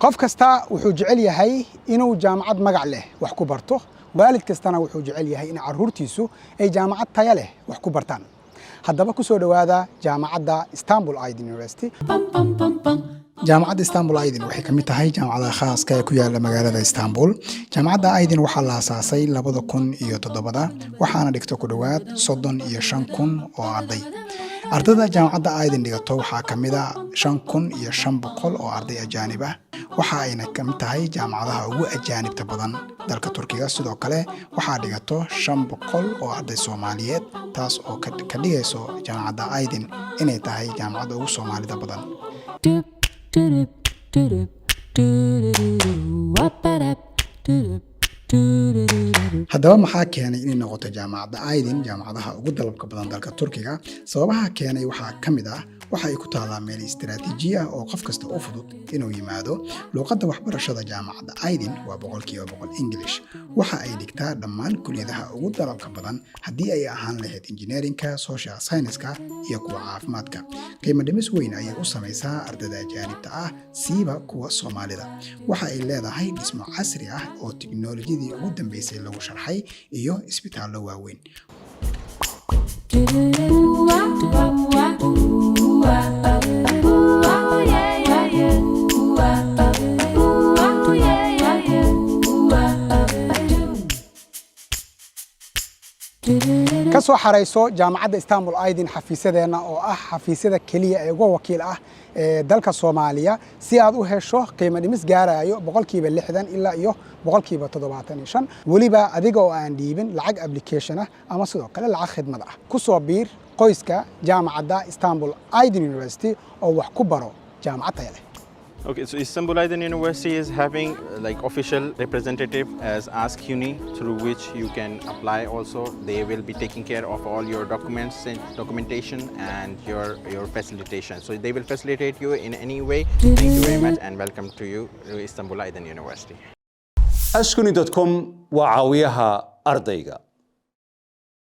Qof kasta wuxuu jecel yahay inuu jaamacad magac leh wax ku barto. Waalid kastana wuxuu jecel yahay in carruurtiisu ay jaamacad taya leh wax ku bartaan. Haddaba, ku soo dhowaada jaamacadda Istanbul Aydin University. Jaamacadda Istanbul Aydin waxay ka mid tahay jaamacadaha khaaska ee ku yaala magaalada Istanbul. Jaamacadda Aydin waxaa la aasaasay 2007-da, waxaana dhigto ku dhowaad 35,000 oo arday. Ardayda jaamacadda Aydin dhigato waxaa ka mid ah 5500 oo arday ajaanib ah. Waxa ayna ka mid tahay jaamacadaha ugu ajaanibta badan dalka Turkiga. Sidoo kale waxaa dhigato 500 oo arday Soomaaliyeed, taas oo ka dhigayso jaamacadda Aydin inay tahay jaamacadda ugu Soomaalida badan. Do do do do do do do do do. Haddaba, maxaa keenay inay noqoto jaamacadda Aydin jaamacadaha ugu dalabka badan dalka Turkiga? Sababaha keenay waxaa ka mid ah: waxa ay ku taallaa meel istaraatiiji ah oo qof kasta u fudud inuu yimaado. Luuqadda waxbarashada jaamacadda Aydin waa 100% English. Waxa ay dhigtaa dhammaan kuliyadaha ugu dalabka badan, haddii ay ahaan lahayd engineering-ka, social science-ka iyo kuwa caafimaadka. Qiimo dhimis weyn ayay u samaysaa ardayda ajaanibta ah, siiba kuwa Soomaalida. Waxa ay leedahay dhismo casri ah oo tiknoolajiyadii ugu dambeysay lagu sharxay iyo isbitaallo waaweyn. Do do do do do, yeah. Ooh, yeah. Ooh, do do. Ka soo xarayso jaamacadda Istanbul Aydin xafiisyadeenna, oo ah xafiisyada keliya ee uga wakiil ah ee dalka Soomaaliya, si aad u hesho qiimo dhimis gaarayo 60% ilaa iyo 75%, weliba adiga oo aan dhiibin lacag application ah ama sidoo kale lacag khidmad ah. Ku soo biir qoyska jaamacadda Istanbul Aydin University oo wax ku baro jaamacad taya leh. Okay, so Istanbul Aydin University is having like official representative as Ask Uni, through which you can apply also. They will be taking care of all your documents and documentation and your facilitation. So they will facilitate you in any way. Thank you very much and welcome to you to Istanbul Aydin University. Askuni.com waa caawiyaha ardayga.